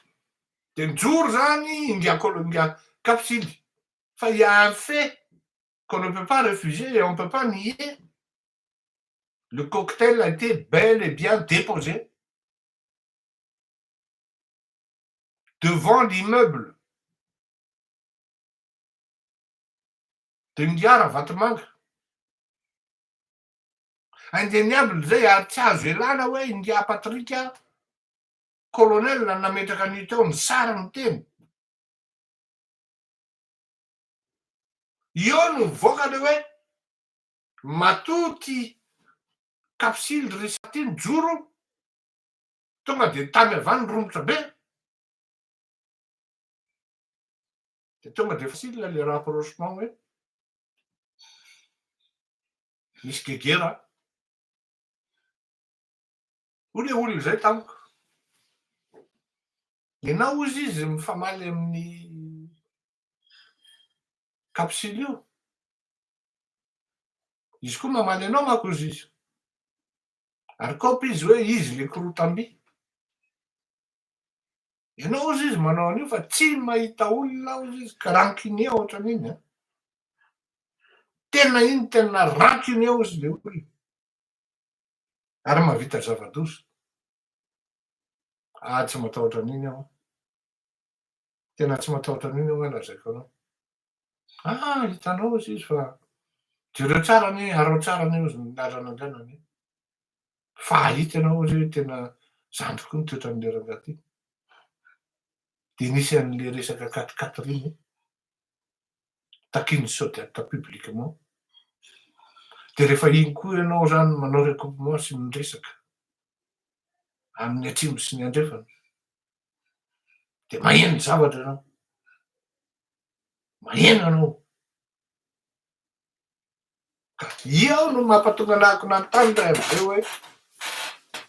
De mijoro zany ingahy colo- ingahy Kapsily fa il y a un fait qu'on ne peut pas refuser et on ne peut pas nier. Le cocktail a été bel et bien déposé devant l'immeuble de Ingahy Ravatomanga. Indéniable zay ary tsy azo ialana hoe Ingahy Patrick colonel nametraka an'io teo ny sary ny teny. Eo no mivoaka le hoe matoa ty kapsily ry ty nijoro tonga de tamy avy any romotra be de tonga de facile le rapprochement hoe misy gegera. Hoy le olona izay tamiko, ianao hozy izy mifamaly amin'ny kapsily io, izy koa mamaly anao manko hozy izy, ary kopy izy hoe izy le korotam-by. Ianao hozy izy manao an'io fa tsy mahita olona hozy izy ka rancunier ohatran'iny an. Tena iny tena rancunier hozy le olona. Ary mahavita zava-doza. Ah tsy matahotra an'iny aho an. Tena tsy matahotra an'iny aho lazaiko anao. Ah hitanao hozy izy fa jereo tsara anie, araho tsara anie hozy ny lalana andehanana e. Fa hahita ianao hozy hoe tena zany tokoa ny toetran'ilay rangahy ty. Dia nisy an'ilay resaka quatre quatre iny. Takian'ny Sodiat publiquement. Dia rehefa iny koa ianao zany manao recoupement sy miresaka amin'ny atsimo sy ny andrefana, dia maheno zavatra ianao. Maheno ianao. Ka eo no mampatonga anahako nanontany ray am'izay hoe,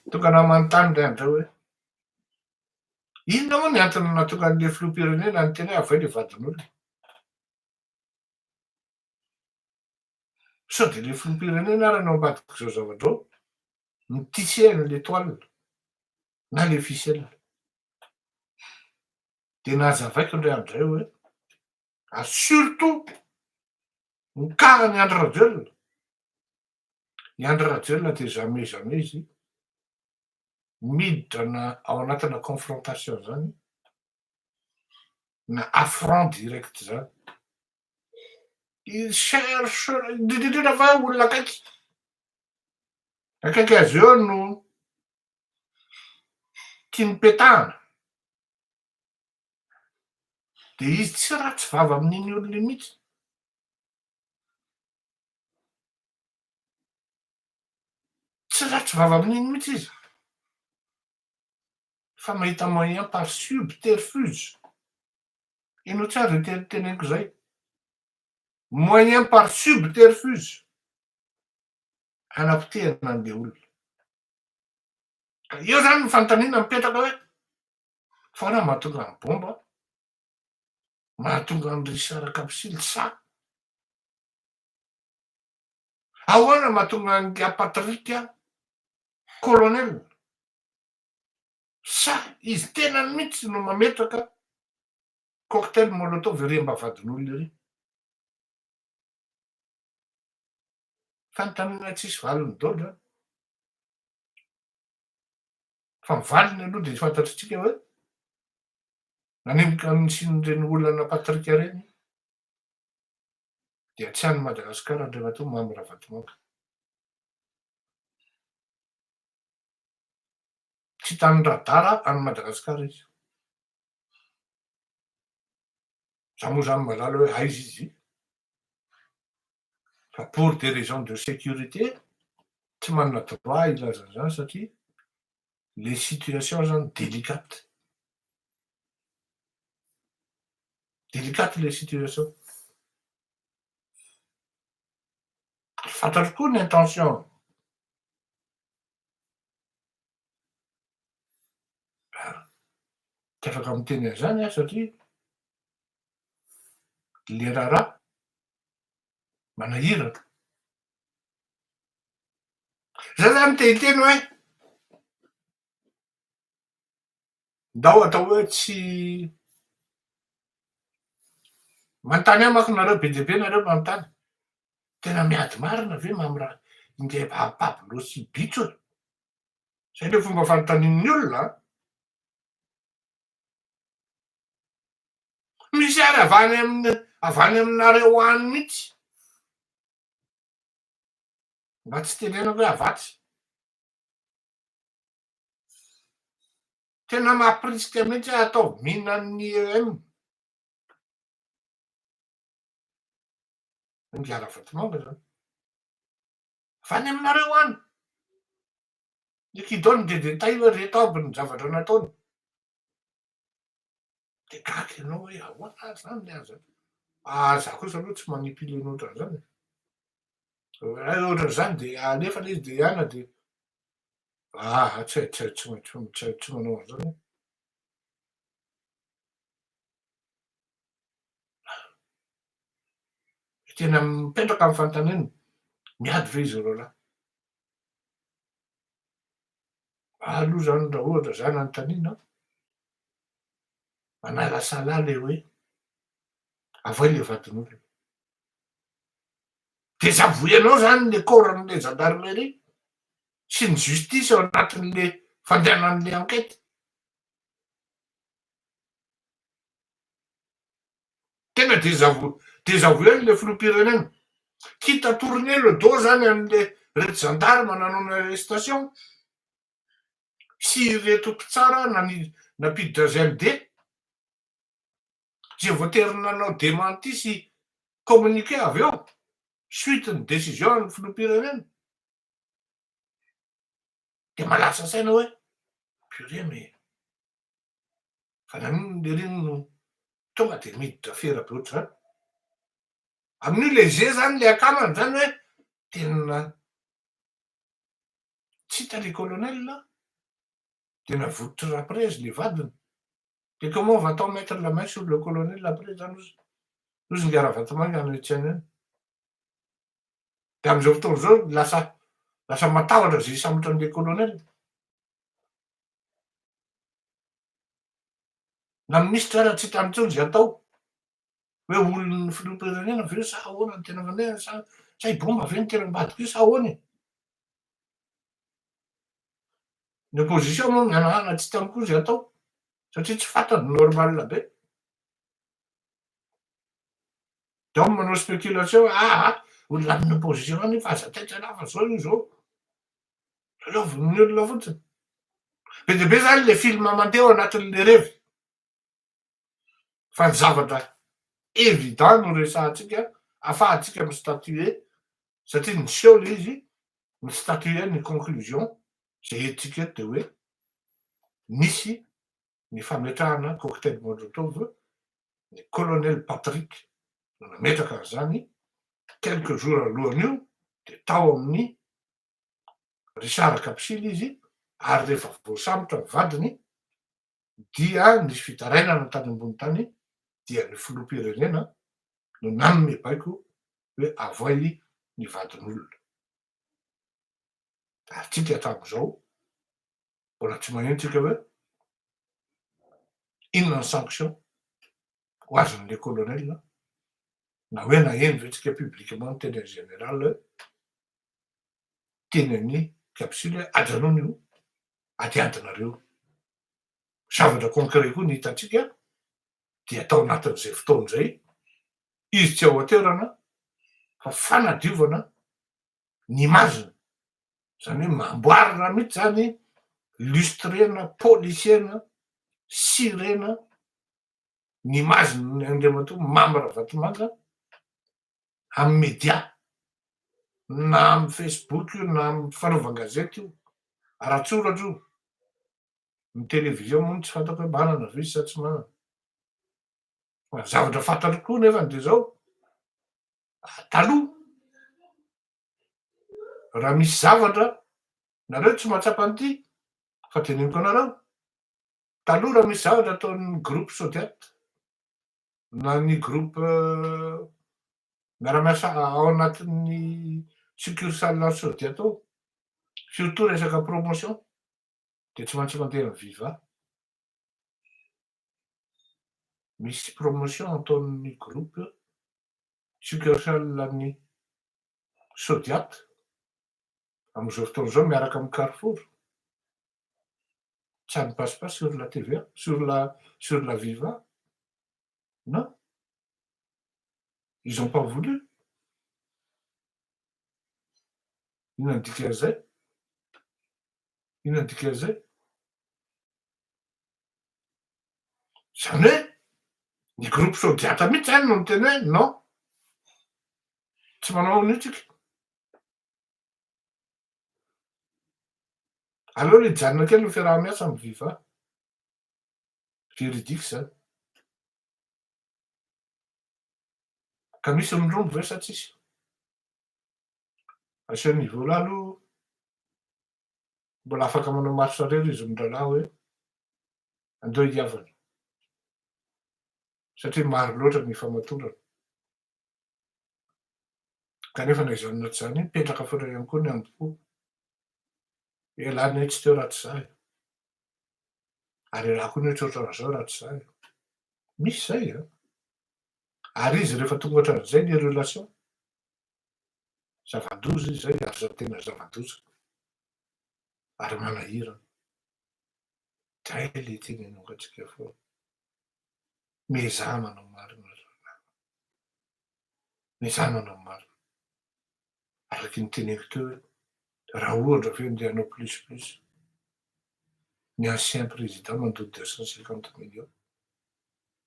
tonga anah manontany ray am'izay hoe, inona moa ny antony nahatonga an'le filoham-pirenena niteny hoe avoay le vadin'olona? Sao dia le filoham-pirenena ary no ambadik'izao zavatra izao, mi-tisser an'le toile na le ficelle. Dia nazavaiko indray andro izay hoe, ary surtout ny cas an'i Andry Rajoelina, i Andry Rajoelina dia jamais jamais izy miditra na ao anatina confrontation zany na affront direct zany. Il cherche, indrindra indrindra fa olona akaiky, akaiky azy eo no tiany petahana. Dia izy tsy ratsy vava amin'iny olona iny mihitsy. Tsy ratsy vava amin'iny mihitsy izy fa mahita moyen par subterfuge. Henoy tsara izay teny teneniko izay. Moyen par subterfuge hanapotehana an'ilay olona. Ka eo zany ny fanontaniana mipetraka hoe fa ahoana mahatonga ny bomba, mahatonga an'i Richard Kapsily sahy? Ahoana mahatonga an'ingahy Patrick colonel sahy izy tenany mihitsy no mametraka cocktail molotov ery ambavahadin'olona ery? Fanontaniana tsisy valiny daholo zany. Fa ny valiny aloha dia fantatritsika hoe nanemboka ny nisian'ireny olana Patrick ireny dia tsy any Madagasikara Andriamatoa Mamy Ravatomanga. Tsy hitan'ny radar any Madagasikara izy. Za moa zany mahalala hoe aiza izy fa pour des raisons de sécurité tsy manana droit hilaza an'izany satria le situation zany délicate. Délicate le situation. Ary fantatro koa ny intention. Tsy afaka miteny an'izany aho satria le raharaha manahirana. Za zany te hiteny hoe ndao atao hoe tsy manontany ahy manko nareo be dia be nareo manontany, tena miady marina ve mamy raha ingahy Pablo sy Bitro e? Zay le fomba fanontanian'ny olona an! Misy ary avy any amin'ny avy any aminareo any mihitsy. Mba tsy tenenako hoe avatsy. Tena mampirisika mihitsy hoe ataovy mihinan'ny IEM. Ingahy Ravatomanga zany. Avy any aminareo any. Et qui donne des détails hoe reto aby ny zavatra nataony. De gaga ianao hoe ahoana ary zany le aza. Ah za kosa aloha tsy manipuler ny ohatran'izany e. Raha ohatran'izany de alefa le izy de ihana de ah tsy tsy tsy tsy tsy manao an'izany aho. Tena mipetraka ny fanontaniana, miady ve izy roalahy? Aloha zany raha ohatra za nanontaniana an, manalasala le hoe avoay le vadin'olona. De zavoenao zany le corps-n'le gendarmerie sy ny justice ao anatin'le fandehanan'le enquête. Tena désavouer le filoham-pirenena. Quitte à tourner le dos zany an'le reto gendarme nanao ny arrestation sy ireto mpitsara nampiditra GMD zay voatery nanao démenti sy communiqué avy eo suite ny décision an'ny filoham-pirenena. De mahalasa saina hoe purée mais Fa naninona lery iny no tonga de miditra fera be ohatr'izany? Amin'io le jeu zany le akamany zany hoe tena tsy hita le colonel de navototry raprezy le vadiny de comment va-t-on mettre la main sur le colonel après zany ozy ozy ingahy Ravatomanga any an-tsaina any. De am'izao fotoana izao lasa lasa matahotra ze hisambotra an'le colonel. Na minisitra ara tsy hitany intsony izay atao, hoe olon'ny filoham-pirenena ve sa ahoana no tena fandeha sa sa i bomba ve no tena ambadika io sa ahoana e? Ny opposition moa mihanahana tsy hitany koa izay atao satria tsy fantany normal be. De ao ny manao spéculation hoe aa olona amin'ny opposition any io fa aza taitra ialahy fa zao io zao. Lalaovin'ny olona fotsiny. Be dia be zany le film mandeha ao anatin'le revy. Fa ny zavatra évident no resahantsika afahantsika mi-statuer satria niseho le izy. Ny statuer, ny conclusion zay entintsika eto de hoe nisy ny fametrahana cocktail molotov, ny colonel Patrick no nametraka an'izany quelques jours alohan'io, de tao amin'ny Richard Kapsily izy, ary rehefa voasambotra ny vadiny dia nisy fitarainana tany ambony tany, dia ny filoham-pirenena no nanome baiko hoe avoay ny vadin'olona. Ary tsika hatramin'izao mbola tsy maheno tsika hoe inona ny sanction ho azon'le colonel, na hoe naheno ve tsika publiquement ny teny général hoe teny an'i Kapsily hoe ajanony io adiadinareo. Zavatra concret koa ny hitantsika dia tao anatin'izay fotoana izay izy tsy ao an-toerana fa fanadiovana ny image-ny, zany hoe mamboarina mihitsy zany, lustrena, policier-na, sirena ny image-ny Andriamatoa Mamy Ravatomanga amy media, na amy Facebook io, na amy fanaovan-gazety io, ara-tsoratra io, ny télévision moa tsy fantako hoe manana ve izy sa tsy manana. Fa ny zavatra fantatro koa nefany de zao, taloha raha misy zavatra nareo tsy mahatsapa an'ity fa teneniko anareo, taloha raha misy zavatra ataon'ny groupe Sodiat na ny groupe miara-miasa ao anatin'ny succursale Sodiat ao, surtout resaka promotion, de tsy maintsy mandeha amy Viva. Misy promotion ataon'ny groupe succursale ny Sodiat am'izao fotoana zao miaraka amy Carrefour, ça ne passe pas sur la TVA, sur la Viva, non, ils ont pas voulu. Inona ny dikan'izay? Inona ny dikan'izay? Zany hoe ny groupe Sodiat mihitsy zany no miteny hoe non, tsy manao an'io tsika. Aleo le hijanona kely ny fiaraha-miasa amy Viva. Véridique zany. Ka misy mirombo ve sa tsisy? À ce niveau-là aloha mbola afaka manao marche arrière izy mirahalahy hoe andeo hiavana, satria maro loatra ny famatorana. Kanefa na izany na tsy izany, mipetraka foana ihany koa ny ambo-po. Ialahy anie tsy teo raha tsy za e. Ary ialahy koa anie tsy ohatran'izao raha tsy za e. Misy zay an. Ary izy rehefa tonga ohatran'izay ny relation, zava-doza izy zay ary tena zava-doza. Ary manahirana. Zay le teneniko antsika foana. Miezaha manao marina ry zalahy. Miezaha manao marina. Araky ny teneniko teo hoe raha ohatra ve andeha hanao plus plus, ny ancien président mandoa 250 millions,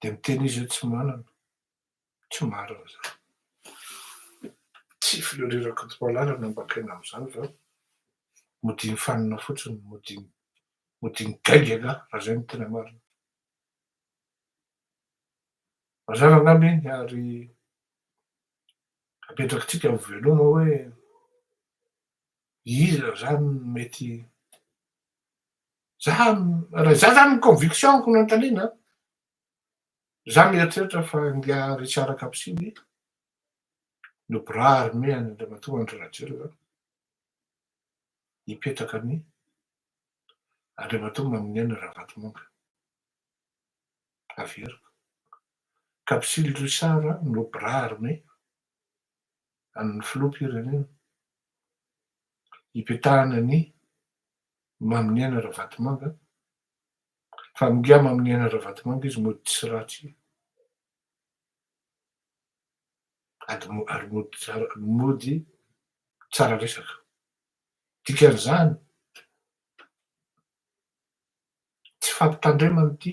de miteny izy hoe tsy manana, tsy marina zany. Tsy Fleury Rakotomalala no ambakaina am'izany fa mody mifanina fotsiny, mody migaigy angaha raha zay no tena marina. Mazava angamba iny ary apetrakitsika ho veloma hoe iza zany no mety za raha za zany ny conviction-ko no anontaniana, za mieritreritra fa ingahy Richard Kapsily no bras armé an'i Andriamatoa Andry Rajoelina hipetraka ny Andriamatoa Maminiaina Ravatomanga. Averiko. Kapsily Richard no bras armé an'ny filoham-pirenena hipetahana ny Maminiaina Ravatomanga, fa ingahy Maminiaina Ravatomanga izy mody tsy ratsy ady ary mody tsara mody tsara resaka. Dikan'izany tsy fampitandremana ity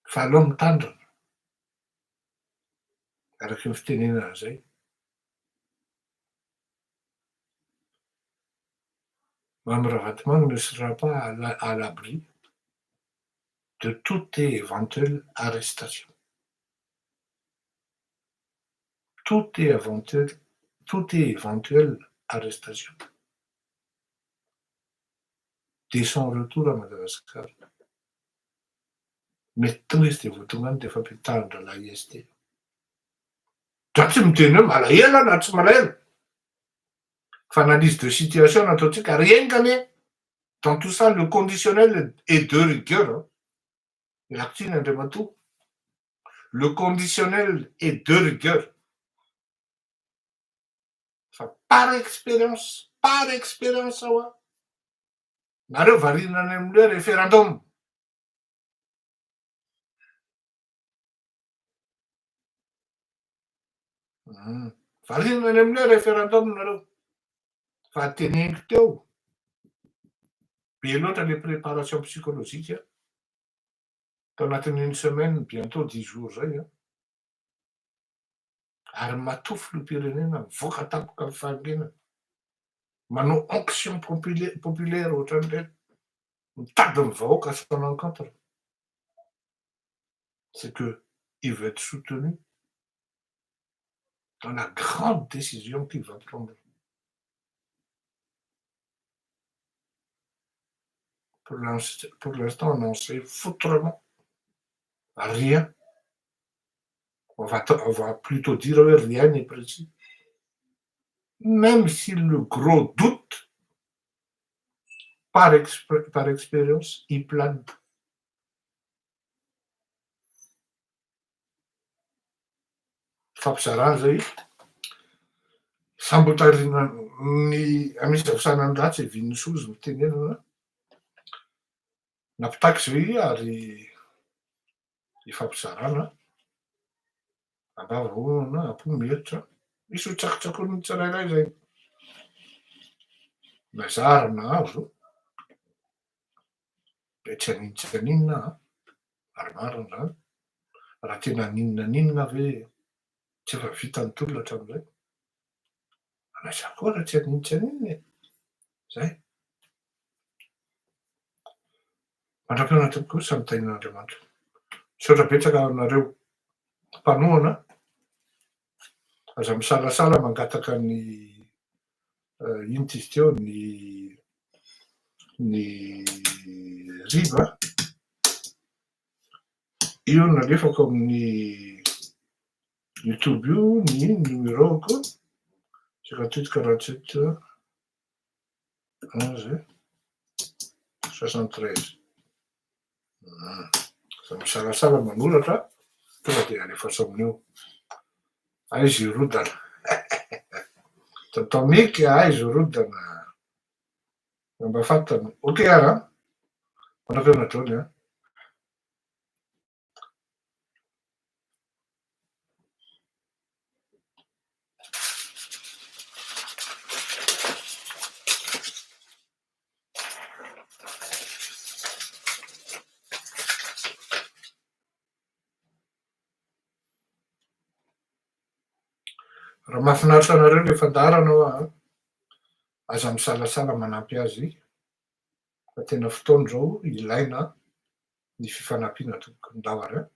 fa aleo mitandrina araky ny fitenenana zay. Mamy Ravatomanga ne sera pas à l'abri de toute éventuelle arrestation. Toute éventuelle, toute éventuelle arrestation dès son retour à Madagascar. Mety tonga izy dia vao tonga any dia efa ampitahan-drahalahy IST. Za tsy miteny hoe malahelo aho na tsy malahelo. Fa analyse de situation no ataontsika ary enga anie dans tout ça le conditionnel est de rigueur an! Mialako tsiny Andriamatoa, le conditionnel est de rigueur fa par expérience, par expérience hoa, nareo variana any amin'ny hoe référendum. Variana any amin'ny hoe référendum nareo. Fa teneniko teo, be loatra le préparation psychologique tao anatin'ny une semaine, bientôt dix jours zay an. Ary matoa filoham-pirenena mivoaka tampoka amin'ny fahanginana, manao onction populaire ohatran'ireny, mitady ny vahoaka à son encontre. C'est que il veut être soutenu dans la grande décision qu'il va prendre. Pour l'instant, on n'en sait foutrement rien. On va, on va plutôt dire rien n'est précis. Même si le gros doute, par, par expérience, il plane. Fampizarana zay samby hotarihina ny amisavasana ny ratsy evin'ny soa izy mitenenana nampitaky zay ary ifampizarana ambava homana am-po mieritra misy ho tsakotsakoin'ny tsirairay zay na zara na azo de tsy haninona tsy haninona an, ary marina zany, raha tena haninona haninona ve tsy efa vita ny tolona hatramin'izay? Na za koa raha tsy haninona tsy haninona e! Zay. Mandra-pihaona tompoko, samy tahian'Andriamanitra. Misaotra betsaka anareo mpanohana, aza misalasala mangataka ny ino ty izy teo ny ny riba io nalefako amin'ny youtube io ny numéro-ko 58 47 11 73 Aza misalasala manoratra tonga dia alefaso amin'io. Aiza i rodana? Tonton Mick aiza i rodana? Mba fantany. Ok ary an. Mandrapihaona daholo an. Raha mahafinaritra anareo ilay fandaharana hoa an, aza misalasala manampy azy fa tena fotoana izao ilaina ny fifanampiana tompoko. Ndao ary an.